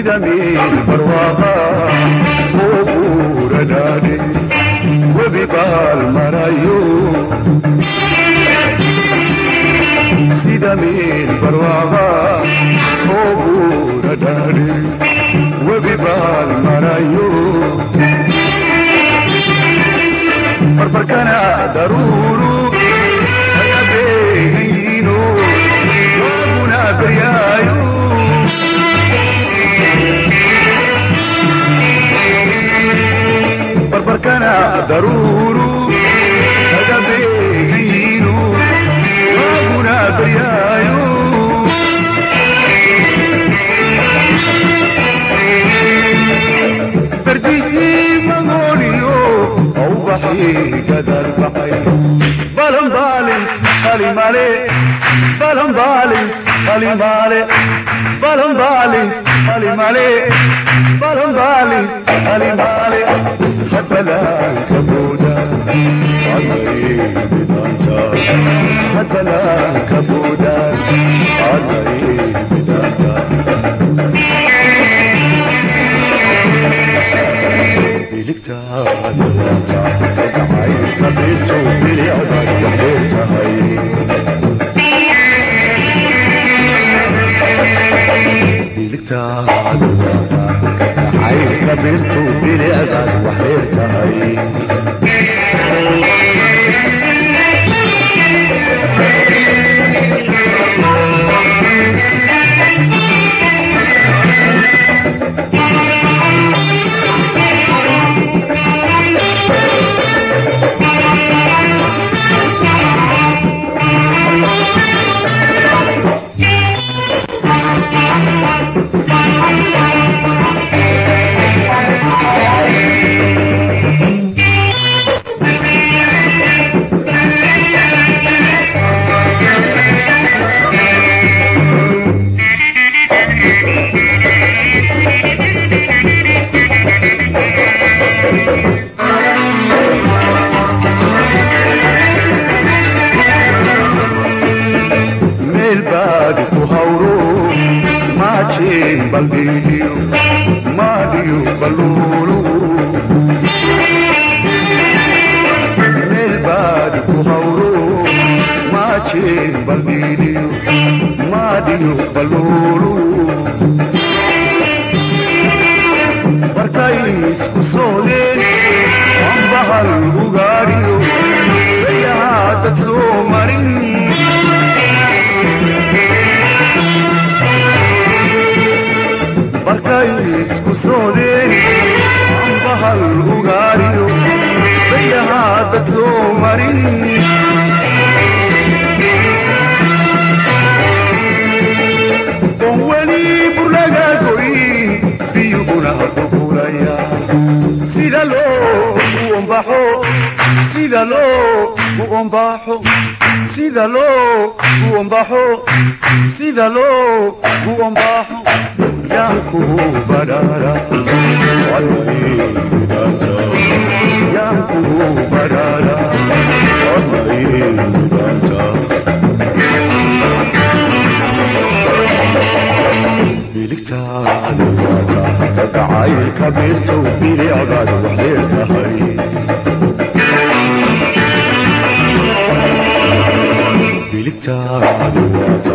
Sida meel barwaaqa oo buura dhaadhe, webi baal marayo. Sida meel barwaaqa oo buura dhaadhe, webi baal marayo. Barbarkana daruuru kaga beegayiino, waaguna beryaayo. Barbarkana daruuru kaga beegayiino, waaguna beryaayo. Bardihii magooniyo awbaxii gadal baxay, balanbaalis qalimale, balanbaalis qalimale, balanbaalis qalimale, balanbaalis qalimale. Hadbalaanka booda bidanta, hadbalaanka booda bidanta. Biligtaada waata gacaylka beerto, bilicdaad wax dheer tahay. Biligtaada waata gacaylka beerto, bilicdaad wax dheer tahay. Meel baadi ku hawro maajeen baldhiidiyo maadhiyo baluulu. Meel baadi ku hawro maajeen baldhiidiyo maadhiyo baluulu. Barkay isku soodeen ambahal ugaadhiyo sayahaa dad soo marin. Barkay isku soodeen ambahal ugaadhiyo sayahaa dad soo marin. On weli burlaga goyn, biyuhuna qulqulaya. Sida loo u ombaxo, sida loo u ombaxo, sida loo u ombaxo, sida loo u ombaxo yaan kugu badhaara bidanta, yaan kugu badhaara bidanta. Biligtaada waata gacaylka beertow, bilicdaad wax dheer tahay. Biligtaada waata